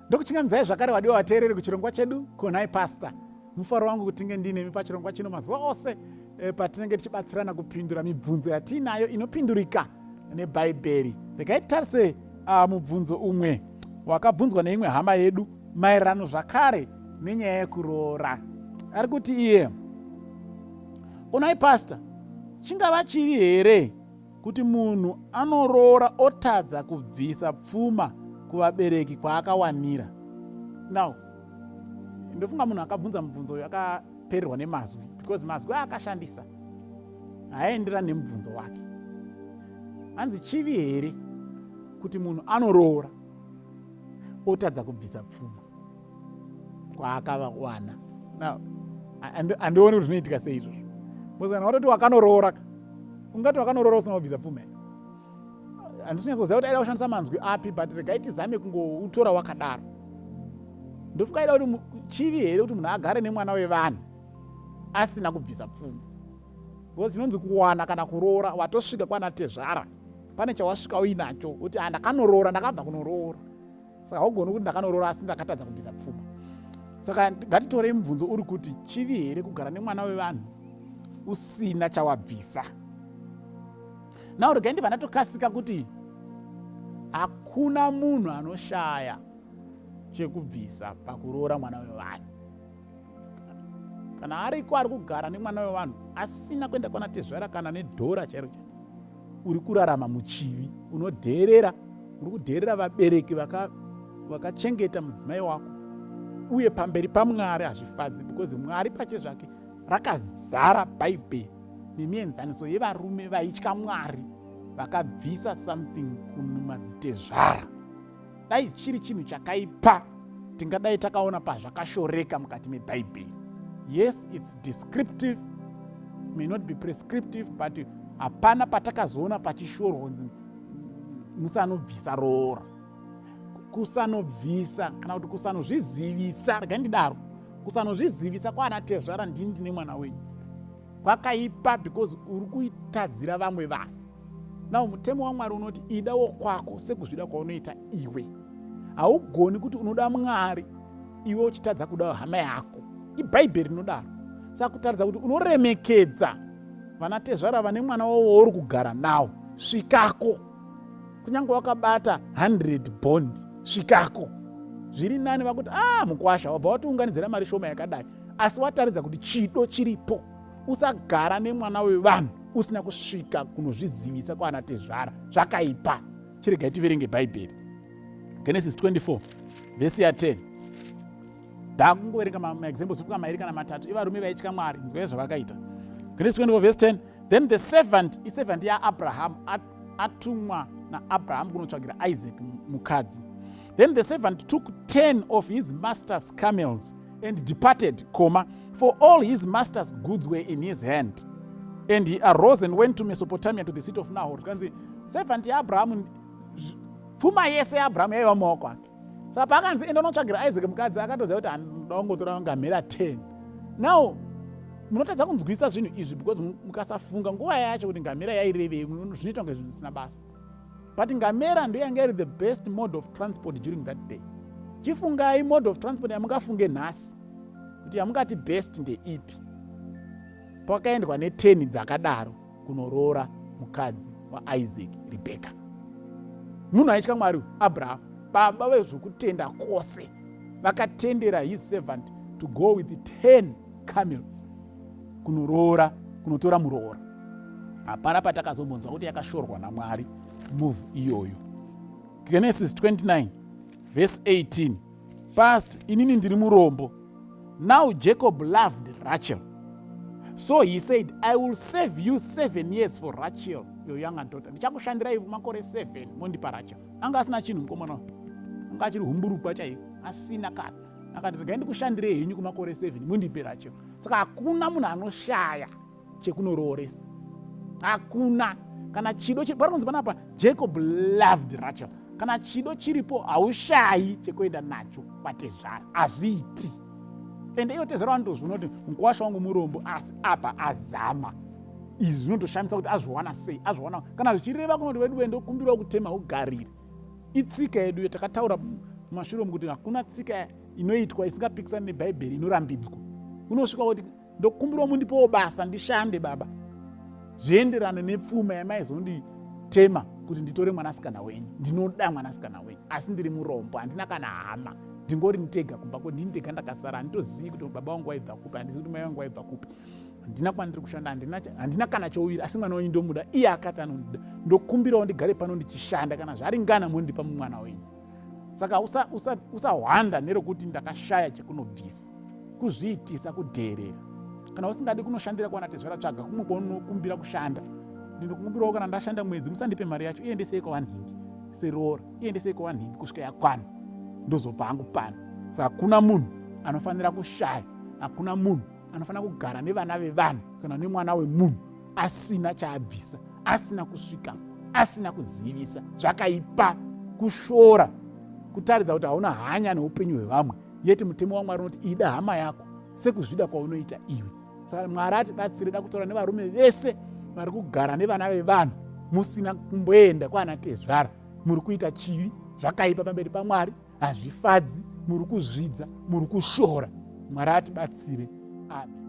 Ndokuchingamidzai zvakare vadiwa vateereri kuchirongwa chedu Konai Pastor. Mufaro wangu kuti tinge ndiinemi pachirongwa chino mazuva ose patinenge tichibatsirana kupindura mibvunzo yatiinayo inopindurika neBhaibheri. Regai titarise mubvunzo umwe wakabvunzwa neimwe hama yedu maererano zvakare nenyaya yekuroora. Ari kuti iye, Konai Pastor, chingava chivi here kuti munhu anoroora otadza kubvisa pfuma kuvabereki kwaakawanira? Now, ndofunga munhu akabvunza mubvunzo uyu akapererwa nemazwi, because mazwi aakashandisa haaenderani nemubvunzo wake. Hanzi chivi here kuti munhu anoroora otadza kubvisa pfuma kwaakavawana? Now, handioni kuti zvinoitika sei izvozvo, because kana watoti wakanoroora, ungati wakanoroora usina kubvisa pfuma here? Handisi kunyatsoziva kuti aida kushandisa manzwi api, but regai tizame kungoutora wakadaro. Ndofunga aida kuti chivi here kuti munhu agare nemwana wevanhu asina kubvisa pfuma, because chinonzi kuwana kana kuroora, watosvika kwana tezvara, pane chawasvika uinacho, kuti ah, ndakanoroora, ndakabva kunoroora. Saka haugoni kuti ndakanoroora asi ndakatadza kubvisa pfuma. Saka ngatitorei mubvunzo uri kuti chivi here kugara nemwana wevanhu usina chawabvisa? Now regai ndibva ndatokasika kuti hakuna munhu anoshaya chekubvisa pakuroora mwana wevanhu. Kana ariko ari kugara nemwana wevanhu asina kuenda kwana tezvara kana nedhora chairo chairo, uri kurarama muchivi, unodheerera, uri kudheerera vabereki vakachengeta mudzimai wako, uye pamberi paMwari hazvifadzi, because Mwari pache zvake rakazara Bhaibheri nemienzaniso yevarume vaitya Mwari vakabvisa something kumadzitezvara. Dai chiri chinhu chakaipa, tingadai takaona pazvakashoreka mukati meBhaibheri. Yes, it's descriptive, may not be prescriptive, but hapana patakazoona pachishorwa kunzi musanobvisa roora, kusanobvisa kana kuti kusanozvizivisa. Regai ndidaro, kusanozvizivisa kwaana tezvara, ndini ndine mwana wenyu, kwakaipa because uri kuitadzira vamwe vanhu. Now mutemo waMwari unoti ida wokwako sekuzvida kwaunoita iwe. Haugoni kuti unoda Mwari iwe uchitadza kuda hama yako. IBhaibheri rinodaro. Saka kutaridza kuti unoremekedza vana tezvara vane mwana wavo wauri kugara nawo, svikako. Kunyange wakabata 100 bond, svikako. Zviri nani vakuti ah, mukwasha wabva watiunganidzira mari shoma yakadai, asi wataridza kuti chido chiripo. Usagara nemwana wevanhu usina kusvika kunozvizivisa kwaana tezvara, zvakaipa. Chiregai tiverenge Bhaibheri. Genesis 24 vhesi ya 10. Ndakungoverenga maexamples kuka mairi kana matatu evarume vaitya Mwari. Nzwai zvavakaita. Genesis 24 verse 10. Then the servant, iservant yaAbraham, atumwa naAbraham kunotsvagira Isaac mukadzi. Then the servant took 10 of his master's camels and departed, comma, for all his master's goods were in his hand. And he arose and went to Mesopotamia, to the city of Nahor. Kanzi servant yaAbraham, pfuma yese yaAbraham yaiva mumaoko ake. Saka paakanzi enda unotsvagira Isaac mukadzi, akatoziva kuti anoda kungotora ngamera 10. Now munotadza kunzwisa zvinhu izvi because mukasafunga nguva yacho kuti ngamera yairevei, zvinoita kunge zvinhu zvisina basa. But ngamera ndo yanga iri the best mode of transport during that day. Chifungai mode of transport yamungafunge nhasi kuti yamungati best ndeipi. Pakaendwa ne10 dzakadaro kunoroora mukadzi waIsaac, Rebecca. Munhu aitya Mwari Abraham, baba vezvokutenda kwose, vakatendera his servant to go with 10 camels kunoroora, kunotora muroora. Hapana patakazombonzwa kuti yakashorwa naMwari move iyoyo. Genesis 29 verse 18. Past, inini ndiri murombo. Now Jacob loved Rachel, so he said, I will save you 7 years for Rachel, your younger daughter. Ndichakushandirai makore 7 mondipa Rachel. Anga asina chinhu mukomana, anga achiri humburukwa chaiko, asina kana. Akati regai ndikushandirei henyu kumakore 7 mundipe Rachel. Saka hakuna munhu anoshaya chekunorooresa, hakuna. Kana chido pari kunzi panapa Jacob loved Rachel. Kana chido chiripo haushayi chekuenda nacho kwatezvara, hazviiti. Ende iyo tezvara vanotozviona kuti mukuwasha wangu murombo, asi apa azama. Izvi zvinotoshamisa kuti azviwana sei, azviwana. Kana zvichireva kunoti vedu ndokumbirawo kutema ugarire, itsika yedu yatakataura. mumashure umu kuti hakuna tsika inoitwa isingapikisani nebhaibheri inorambidzwa. Unosvika kuti ndokumbirawo mundipewo basa ndishande baba, zvienderane nepfuma yamaizonditema kuti nditore mwanasikana wenyu. Ndinoda mwanasikana wenyu asi ndiri murombo, handina kana hama, ndingori ndega kumba ko ndini ndega ndakasara, handitozivi kuti baba vangu vaibva kupi, handizivi kuti mai vangu vaibva kupi, handina kwandiri kushanda, handina kana chouviri, asi mwana wenyu ndomuda, iye akati anondida, ndokumbirawo ndigare pano ndichishanda, kana zvaringana mondipa mumwana wenyu. Saka usahwanda usa, usa nerekuti ndakashaya chekunobvisa, kuzviitisa kudheerera. Kana usingadi kunoshandira kwana tezvara, tsvaga kumwe kwaunokumbira kushanda. Ndinokumbirawo kana ndashanda mwedzi musandipe mari yacho, iendesei kwavanhingi seroora, iendesei kwavanhingi kusvika yakwana, ndozobva hangu pano. Saka hakuna munhu anofanira kushaya, hakuna munhu anofanira kugara nevana vevanhu kana nemwana wemunhu asina chaabvisa, asina kusvika, asina kuzivisa. Zvakaipa kushora, kutaridza kuti hauna hanya neupenyu hwevamwe. Yeti mutemo waMwari unoti ida hama yako sekuzvida kwaunoita iwe. Saka Mwari atibatsire. Da kutaura nevarume vese vari kugara nevana vevanhu musina kumboenda kwana tezvara, muri kuita chivi, zvakaipa pamberi paMwari, hazvifadzi, muri kuzvidza, muri kushora. Mwari atibatsire. Amen.